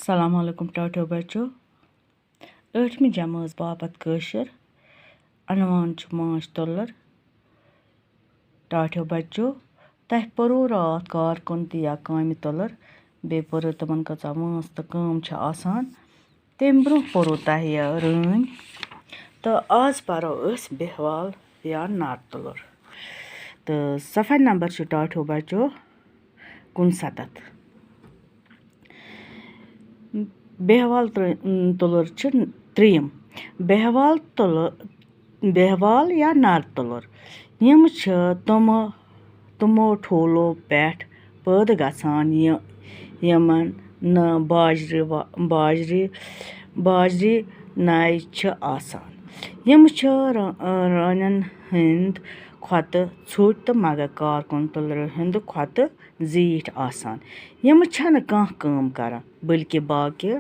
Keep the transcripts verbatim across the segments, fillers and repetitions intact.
السلام علیکم ٹاٹھیو بچو۔ ٲٹھمہِ جمٲژ باپتھ کٲشُر۔ عنوان چھُ ماچھ تُلُر۔ ٹاٹھیو بچو، تۄہہِ پوٚروٕ راتھ کارکُن تہٕ یا کامہِ تُلُر، بیٚیہِ پوٚروٕ تِمن کۭژاہ وٲنٛس تہٕ کٲم چھِ آسان۔ تَمہِ برٛونٛہہ پوٚروٕ تۄہہِ یہِ رٲنۍ۔ تہٕ آز پَرو أسۍ بیہوال یا نار تُلُر۔ تہٕ صفحہ نمبر چھُ ٹاٹھیو بچو کُنسَتَتھ۔ بیہوال تُلُر چھُ ترٛیٚیِم۔ بیہوال تُلُر، بیہوال یا نار تُلُر، یِم چھِ تِمہٕ، تِمو ٹھوٗلو پٮ۪ٹھ پٲدٕ گژھان، یہِ، یِمن نہٕ باجرِ وا-، باجرِ، باجرِ نَے چھِ آسان۔ یِم چھِ را-، رانٮ۪ن ہٕنٛدۍ کھۄتہٕ ژھوٚٹۍ تہٕ مگر کارکُن تُلرِ ہٕنٛدِ کھۄتہٕ زیٖٹھۍ آسان۔ یِم چھَنہٕ کانٛہہ کٲم کران، بلکہِ باقی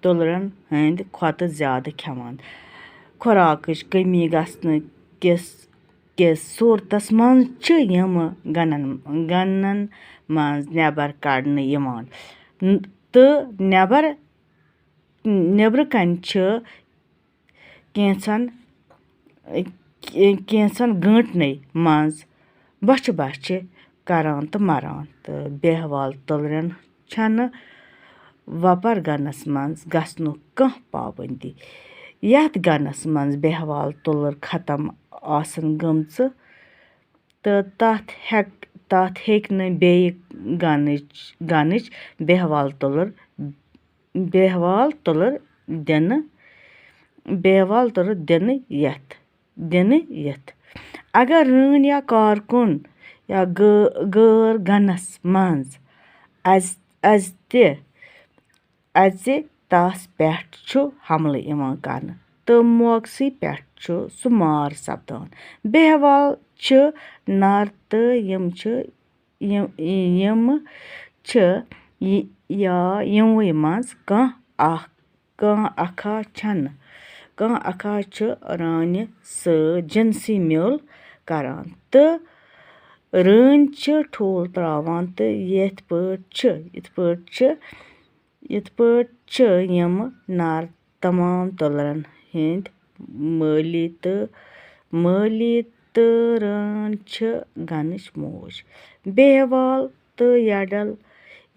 تُلرٮ۪ن ہٕنٛدِ کھۄتہٕ زیادٕ کھٮ۪وان۔ خوراکٕچ کمی گژھنہٕ کِس، کِس صوٗرتس منٛز چھِ یِم گنن، گنن منٛز نٮ۪بر کڑنہٕ یِوان۔ ن-، تہٕ نٮ۪بر، نٮ۪برٕ کنہِ چھِ کینٛژن، کینٛژن گٲنٛٹنٕے منٛز بۄچھِ بۄچھِ کران تہٕ مران، تہٕ بیہوال تُلرٮ۪ن چھنہٕ وۄپر گنس منٛز گژھنُک کانٛہہ پابندی۔ یتھ گنس منٛز بیہوال تُلر ختم آسن گٔمژٕ، تہٕ تَتھ ہٮ۪ک-، تَتھ ہیٚکہِ نہٕ بیٚیہِ گنٕچ، گنٕچ بیہوال تُلُر، بیہوال تُلُر دِنہٕ، بیہوال تُلُر دِنہٕ یِتھ، دِنہٕ یِتھ۔ اگر رٲنۍ یا کارکُن یا غٲ-، غٲر گنَس منٛز اَژِ، اَژِ تہِ، اَژِ تَس پٮ۪ٹھ چھُ حملہٕ یِوان کرنہٕ تہٕ موقعسٕے پٮ۪ٹھ چھُ سُہ مار سپدان۔ بیہوال چھِ نر تہٕ یِم چھِ، یِم، یِم چھِ یہِ-، یا یِموٕے منٛز کانٛہہ اکھ، کانٛہہ اکھا چھنہٕ، کانٛہہ اکھا چھُ رانہِ سۭتۍ جنسی میُل کران تہٕ رٲنۍ چھِ ٹھوٗل تراوان تہٕ یِتھ پٲٹھۍ چھِ، یِتھ پٲٹھۍ چھِ یِتھ پٲٹھۍ چھِ یِم نر تمام تُلرن ہٕنٛدۍ مٲلی تہٕ، مٲلی تہٕ رٲنۍ چھِ گنٕچ موج۔ بیہوال تہٕ یڈل،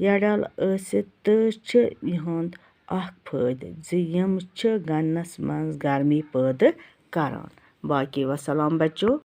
یڈل ٲسِتھ تہٕ چھِ یِہُنٛد اکھ فٲیدٕ زِ یِم چھِ گنَس منٛز گرمی پٲدٕ کران۔ باقی وسلام بچو۔